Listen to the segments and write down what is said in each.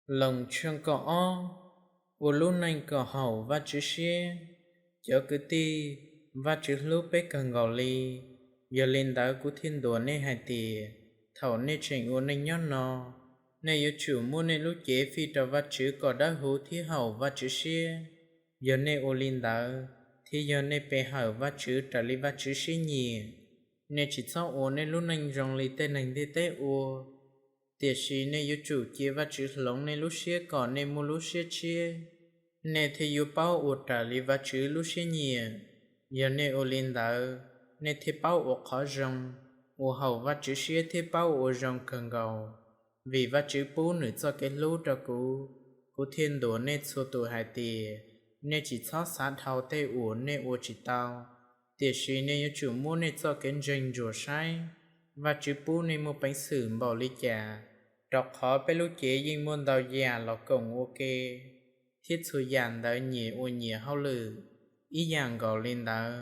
Loos tshooj kaum ob. Ua lub neej kom haum Vajtswv siab. Cov kwv tij, Vajtswv hlub peb kawg nkaus li, yog li ntawd kuv thiaj ntuas nej hais tias, thaum nej tseem ua neej nyob no, nej yuav tsum muab nej lub cev fij rau Vajtswv kom dawb huv thiab haum Vajtswv siab. Yog nej ua li ntawd, thiab yog nej pe hawm Vajtswv raws li Vajtswv siab nyiam, nej tsis txhob ua nej lub neej zoo li tej neeg ntiaj teb ua. Tiam sis nej yuav tsum cia Vajtswv hloov nej lub siab kom nej muaj lub siab tshiab, nej thiaj yuav paub ua raws li Vajtswv lub siab nyiam. Yog nej ua li ntawd, nej thiaj paub ua qhov zoo, ua haum Vajtswv siab thiab paub ua zoo kawg nkaus. Vim Vajtswv pub nws txoj kev hlub rau kuv, kuv thiaj ntuas nej txhua tus hais tias, nej tsis txhob xav dhau tej uas nej ua tsis tau, tiam sis nej yuav tsum muab nej txoj kev ntseeg ntsuas saib, Vajtswv pub nej muaj peev xwm npaum li cas. Rau qhov peb lub cev yeej muaj ntau yam los koom ua ke, thiab txhua yam ntawd nyias ua nyias hauj lwm. Ib yam nkaus li ntawd,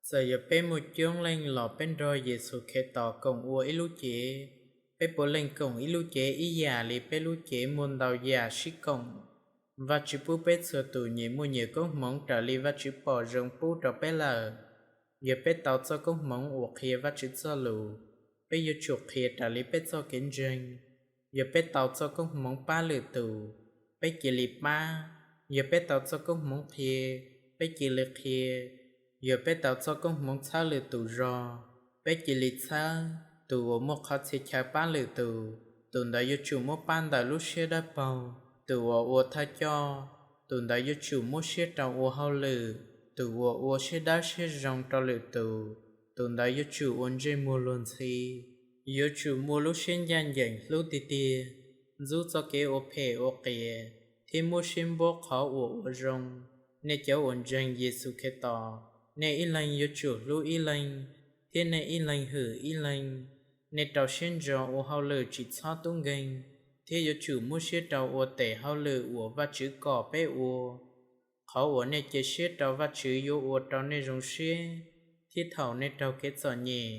txawm yog peb muaj coob leej los peb nrog Yexus Khetos koom ua ib lub cev, peb puav leej koom ib lub cev ib yam li peb lub cev muaj ntau yam sib koom. Vajtswv pub peb txhua tus nyias muaj nyias koob hmoov raws li Vajtswv pom zoo pub rau peb lawm. Yog peb tau txoj koob hmoov uas qhia Vajtswv txoj lus, peb yuav tsum qhia raws li peb txoj kev ntseeg. Yog peb tau txoj koob hmoov pab lwm tus, peb cia li pab. Yog peb tau txoj koob hmoov qhia, peb cia li qhia. Yog peb tau txoj koob hmoov txhawb lwm tus zog, peb cia li txhawb. Tus uas muaj qhov txhia chaw pab lwm tus, tus ntawd yuav tsum muab pab ntawm lub siab dawb paug. Tus uas ua thawj coj, tus ntawd yuav tsum muab siab rau ua hauj lwm. Tus uas ua siab dawb siab zoo rau lwm tus, tus ntawd yuav tsum ua ntsej muag luag ntxhi. Yuav tsum muaj lub siab ncaj ncees hlub tiag tiag, ntxub txoj kev ua phem ua qias, thiab muab siab npuab qhov uas ua zoo. Nej cov uas ntseeg Yexus Khetos, nej ib leeg yuav tsum hlub ib leeg, thiab nej ib leeg hwm ib leeg. Nej rau siab ntso ua hauj lwm tsis txhob tub nkeeg, thiab yuav tsum muab siab rau ua tes hauj lwm uas Vajtswv kom peb ua. Qhov uas nej cia siab rau Vajtswv yuav ua rau nej zoo siab, thiab thaum nej raug kev txom nyem,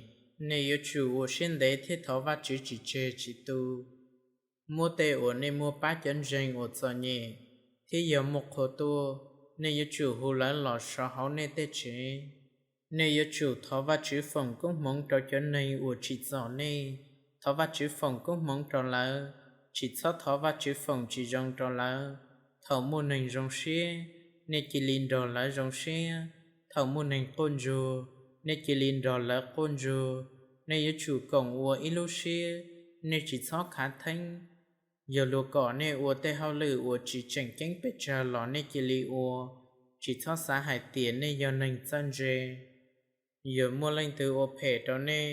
nej yuav tsum ua siab ntev thiab thov Vajtswv tsis tseg tsis tu. Muab tej uas nej muaj pab cov ntseeg uas txom nyem, thiab yog muaj qhua tuaj, nej yuav tsum hu lawv los so hauv nej tej tsev. Nej yuav tsum thov Vajtswv foom koob hmoov rau cov neeg uas tsim txom nej, thov Vajtswv foom koob hmoov rau lawv, tsis txhob thov Vajtswv foom tsis zoo rau lawv. Thaum muaj neeg zoo siab, nej cia li nrog lawv zoo siab; thaum muaj neeg quaj ntsuag, nej cia li nrog lawv quaj ntsuag. Nej yuav tsum koom ua ib lub siab, nej tsis txhob khav theeb. Yog luag kom nej ua tej hauj lwm uas tsis tseem ceeb pes tsawg los nej cia li ua, tsis txhob xav hais tias nej yog neeg txawj ntse. Yog muaj leej twg ua phem rau nej,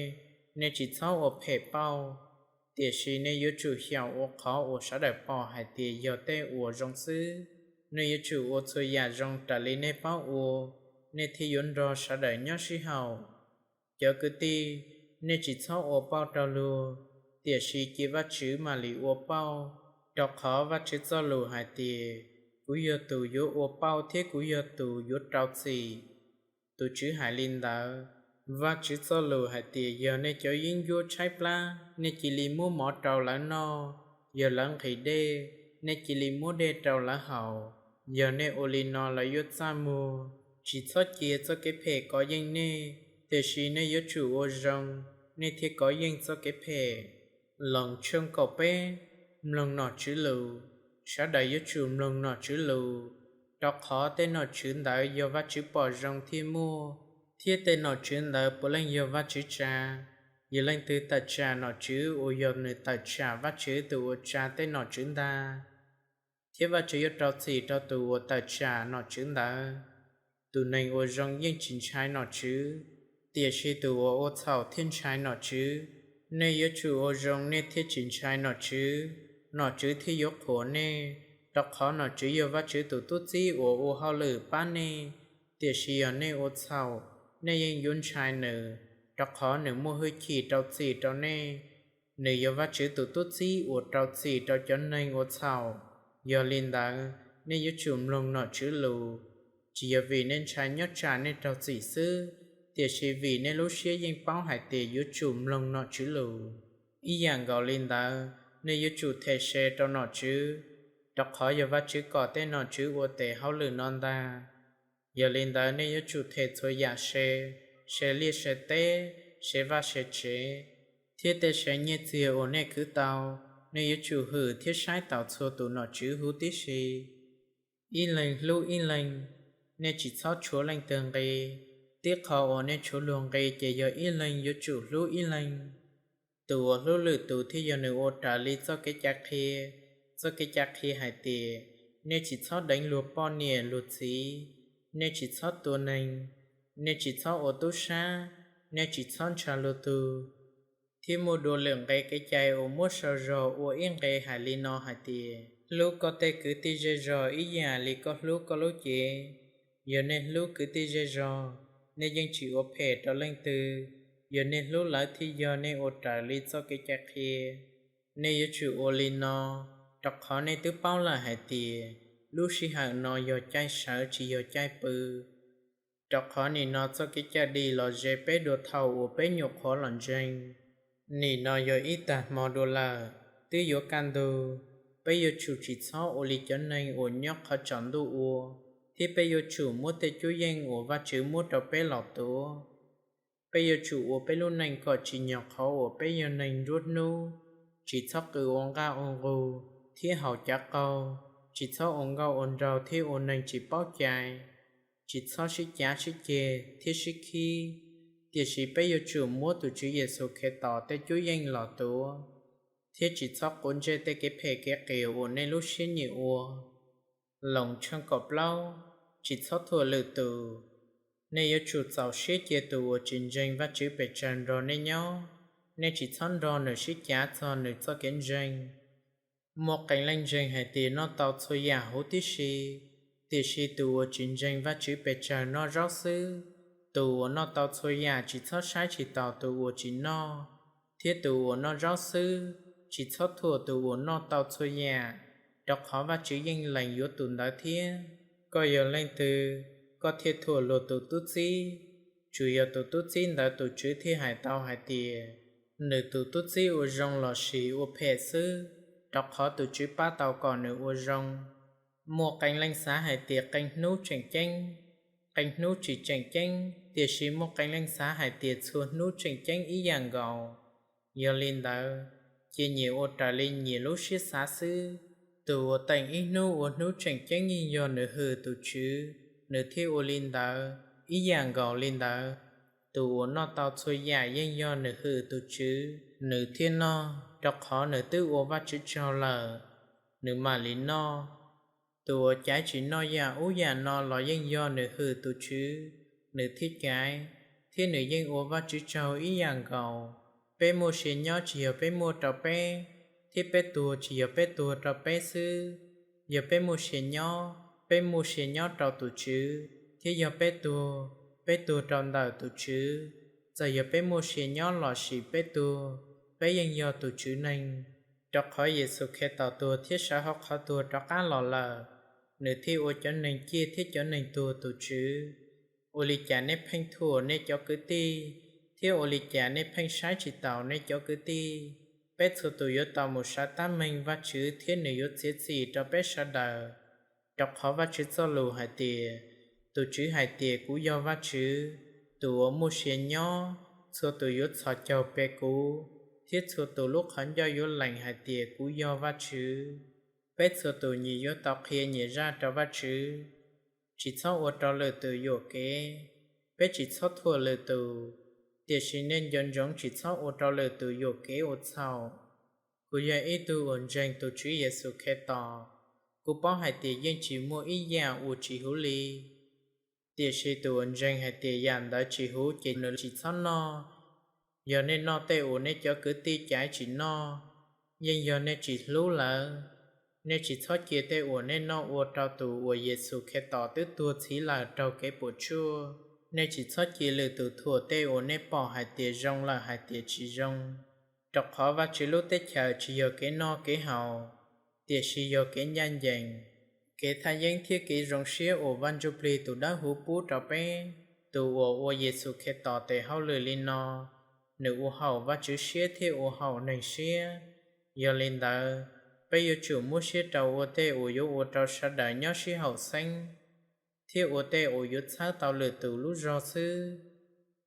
nej tsis txhob ua phem pauj, tiam sis nej yuav tsum xyaum ua qhov uas sawv daws pom hais tias yog tej uas zoo xwb. Nej yuav tsum ua txhua yam zoo raws li nej paub ua, nej thiaj yuav nrog sawv daws nyob sib haum. Cov kwv tij, nej tsis txhob ua pauj rau luag, tiam sis cia Vajtswv mam li ua pauj, rau qhov Vajtswv txoj lus hais tias, kuv yog tus yuav ua pauj thiab kuv yog tus yuav rau txim. Tus Tswv hais li ntawd. Vajtswv txoj lus hais tias, yog nej cov yeeb ncuab tshaib plab, nej cia li muab mov rau lawv noj; yog lawv nqhis dej, nej cia li muab dej rau lawv haus. Yog nej ua li no lawv yuav txaj muag. Tsis txhob cia txoj kev phem kov yeej nej, tiam sis nej yuav tsum ua zoo, nej thiaj kov yeej txoj kev phem. Loos tshooj kaum peb. Mloog nom tswv lus. Sawv daws yuav tsum mloog nom tswv lus, rau qhov tej nom tswv ntawd yog Vajtswv pom zoo thiaj muaj, thiab tej nom tswv ntawd puav leej yog Vajtswv tsa. Yog leej twg tawm tsam nom tswv uas yog nws tawm tsam Vajtswv tus uas tsa tej nom tswv ntag, thiab Vajtswv yuav rau txim rau tus uas tawm tsam nom tswv ntawd. Tus neeg ua zoo yeej tsis ntshai nom tswv, tiam sis tus uas ua txhaum thiaj ntshai nom tswv. Nej yuav tsum ua zoo nej thiaj tsis ntshai nom tswv, nom tswv thiaj yuav qhuas nej, rau qhov nom tswv yog Vajtswv tus tub txib uas ua hauj lwm pab nej. Tiam sis yog nej ua txhaum, nej yeej yuav ntshai nws, rau qhov nws muaj hwj chim rau txim rau nej. Nws yog Vajtswv tus tub txib uas rau txim rau cov neeg ua txhaum. Yog li ntawd, nej yuav tsum mloog nom tswv lus, tsis yog vim nej ntshai nyob tsam nej raug txim xwb, tiam sis vim nej lub siab yeej paub hais tias yuav tsum mloog nom tswv lus. Ib yam nkaus li ntawd, Nej yuav tsum them se rau nom tswv, rau qhov yog Vajtswv kom tej nom tswv ua tes hauj lwm no ntag. Yog li ntawd nej yuav tsum them txhua yam se, se liaj se teb, se vaj se tsev, thiab tej se nyiaj txiag uas nej khwv tau. Nej yuav tsum hwm thiab saib taus txhua tus nom tswv huv tib si. Ib leeg hlub ib leeg. Nej tsis txhob tshuav leej twg nqi, tib qho uas nej tshuav luag nqi ces yog ib leeg yuav tsum hlub ib leeg. Tus uas hlub lwm tus thiaj yog nws ua raws li txoj kev cai qhia. Txoj kev cai qhia hais tias, nej tsis txhob deev luag poj niam luag txiv, nej tsis txhob tua neeg, nej tsis txhob ua tub sab, nej tsis txhob ntshaw luag tug. Thiab muaj dua lwm nqe kev cai uas muab sau zog ua ib nqe hais li no hais tias, hlub koj tej kwv tij zej zog ib yam li koj hlub koj lub cev. Yog nej hlub kwv tij zej zog, nej yeej tsis ua phem rau leej twg. Yog nej hlub lawv thiaj yog nej ua raws li txoj kev cai qhia. Nej yuav tsum ua li no, rau qhov nej twb paub lawm hais tias lub sij hawm no yog caij sawv tsis yog caij pw. Rau qhov nim no txoj kev cai dim los ze peb dua thaum uas peb nyuam qhuav los ntseeg. Nim no yog ib tag hmo dua lawm, twb yuav kaj ntug. Peb yuav tsum tsis txhob ua li cov neeg uas nyob qhov tsaus ntuj ua, thiab peb yuav tsum muab tej cuab yeej uas Vajtswv muab rau peb los tuav. Peb yuav tsum ua peb lub neej kom tsim nyog qhov uas peb yog neeg nruab hnub, tsis txhob qw ua nqaj ua nqug thiab haus cav qaug, tsis txhob ua nkauj ua nraug thiab ua neeg tsis paub cai, tsis txhob sib cav sib ceg thiab sib khib. Tiam sis peb yuav tsum muab tus Tswv Yexus Khetos tej cuab yeej los tuav, thiab tsis txhob quav ntsej tej kev phem kev qias uas nej lub siab nyiam ua. Loos tshooj kaum plaub. Tsis txhob thuam lwm tus. Nej yuav tsum txaus siab cia tus uas tsis ntseeg Vajtswv pes tsawg nrog nej nyob. Nej tsis txhob nrog nws sib cav txog nws txoj kev ntseeg. Muaj qee leej ntseeg hais tias noj tau txhua yam huv tib si, tiam sis tus uas tsis ntseeg Vajtswv pes tsawg noj zaub xwb. Tus uas noj tau txhua yam tsis txhob saib tsis taus tus uas tsis noj, thiab tus uas noj zaub xwb tsis txhob thuam tus uas noj tau txhua yam, rau qhov Vajtswv yeej lees yuav tus ntawd thiab. Koj yog leej twg, koj thiaj thuam luag tus tub txib? Tsuas yog tus tub txib ntawd tus tswv thiaj hais tau hais tias, nws tus tub txib ua zoo lossis ua phem xwb, rau qhov tus tswv pab tau kom nws ua zoo. Muaj qee leej xav hais tias qee hnub tseem ceeb, qee hnub tsis tseem ceeb, tiam sis muaj qee leej xav hais tias txhua hnub tseem ceeb ib yam nkaus. Yog li ntawd, cia nyias ua raws li nyias lub siab xav xwb. Tus uas teem ib hnub ua hnub tseem ceeb yeej yog nws hwm tus tswv, nws thiaj ua li ntawd. Ib yam nkaus li ntawd, tus uas noj tau txhua yam yeej yog nws hwm tus tswv, nws thiaj noj, rau qhov nws twb ua Vajtswv tsaug lawm, nws mam li noj. Tus uas caiv tsis noj yam ub yam no los yeej yog nws hwm tus tswv, nws thiaj caiv, thiab nws yeej ua Vajtswv tsaug ib yam nkaus. Peb muaj sia nyob tsis yog peb muaj rau peb, thiab peb tuag tsis yog peb tuag rau peb xwb. Yog peb muaj sia nyob, peb muaj sia nyob rau tus tswv, thiab yog peb tuag, peb tuag rau ntawm tus tswv. Txawm yog peb muaj sia nyob lossis peb tuag, peb yeej yog tus tswv neeg, rau qhov Yexus Khetos tuag thiab sawv hauv qhov tuag rov qab los lawm, nws thiaj ua cov neeg ciaj thiab cov neeg tuag tus tswv. Ua li cas nej pheej thuam nej cov kwv tij, thiab ua li cas nej pheej saib tsis taus nej cov kwv tij? Peb txhua tus yuav tau mus sawv tab meeg Vajtswv thiab nws yuav txiav txim rau peb sawv daws. Rau qhov Vajtswv txoj lus hais tias, tus Tswv hais tias, kuv yog Vajtswv, tus uas muaj sia nyob, txhua tus yuav txhos caug pe kuv, thiab txhua tus lub qhov ncauj yuav lees hais tias kuv yog Vajtswv. Peb txhua tus nyias yuav tau qhia nyias zaj rau Vajtswv. Tsis txhob ua rau lwm tus yuam kev. Peb tsis txhob thuam lwm tus, tiam sis nej nco ntsoov tsis txhob ua rau lwm tus yuam kev ua txhaum. Kuv yog ib tug uas ntseeg tus Tswv Yexus Khetos, kuv paub hais tias yeej tsis muaj ib yam uas tsis huv li. Tiam sis tus uas ntseeg hais tias yam ntawd tsis huv ces nws tsis txhob noj. Yog nej noj tej uas nej cov kwv tij caiv tsis noj, yeej yog nej tsis hlub lawv. Nej tsis txhob cia tej uas nej noj ua rau tus uas Yexus Khetos twb tuag txhiv lawm raug kev puas tsuaj. Nej tsis txhob cia lwm tus thuam tej uas nej pom hais tias zoo lawm hais tias tsis zoo. Rau qhov Vajtswv lub teb chaws tsis yog kev noj kev haus, tiam sis yog kev ncaj ncees, kev thaj yeeb thiab kev zoo siab uas Vaj Ntsujplig tus Dawbhuv pub rau peb. Tus uas ua Yexus Khetos tes hauj lwm li no, nws ua haum Vajtswv siab thiab ua haum neeg siab. Yog li ntawd, peb yuav tsum muab siab rau ua tej uas yuav ua rau sawv daws nyob sib haum xeeb, thiab ua tej uas yuav txhawb tau lwm tus lub zog xwb,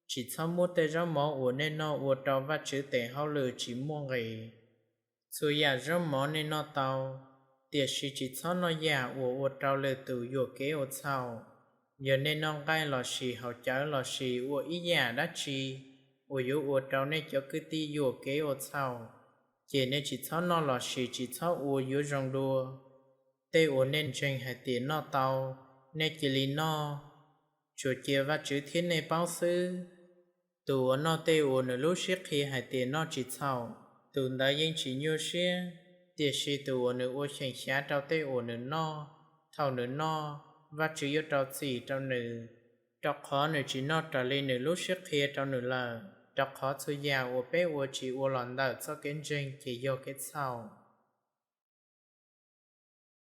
tsis txhob muab tej zaub mov uas nej noj ua rau Vajtswv tes hauj lwm tsis muaj nqis. Txhua yam zaub mov nej noj tau, tiam sis tsis txhob noj yam uas ua rau lwm tus yuam kev ua txhaum. Yog nej noj nqaij lossis haus cawv lossis ua ib yam dab tsi uas yuav ua rau nej cov kwv tij yuam kev ua txhaum, ces nej tsis txhob noj lossis tsis txhob ua yuav zoo dua. Tej uas nej ntseeg hais tias noj tau, nej cia li noj, tsuas cia Vajtswv thiab nej paub xwb. Tus uas noj tej uas nws lub siab qhia hais tias noj tsis txhaum, tus ntawd yeej tsis nyuaj siab, tiam sis tus uas nws ua xyeem xyav rau tej uas nws noj, thaum nws noj, Vajtswv yuav rau txim rau nws, rau qhov nws tsis noj raws li nws lub siab qhia rau nws lawm. Rau qhov txhua yam uas peb ua tsis ua los ntawm txoj kev ntseeg ces yog kev txhaum.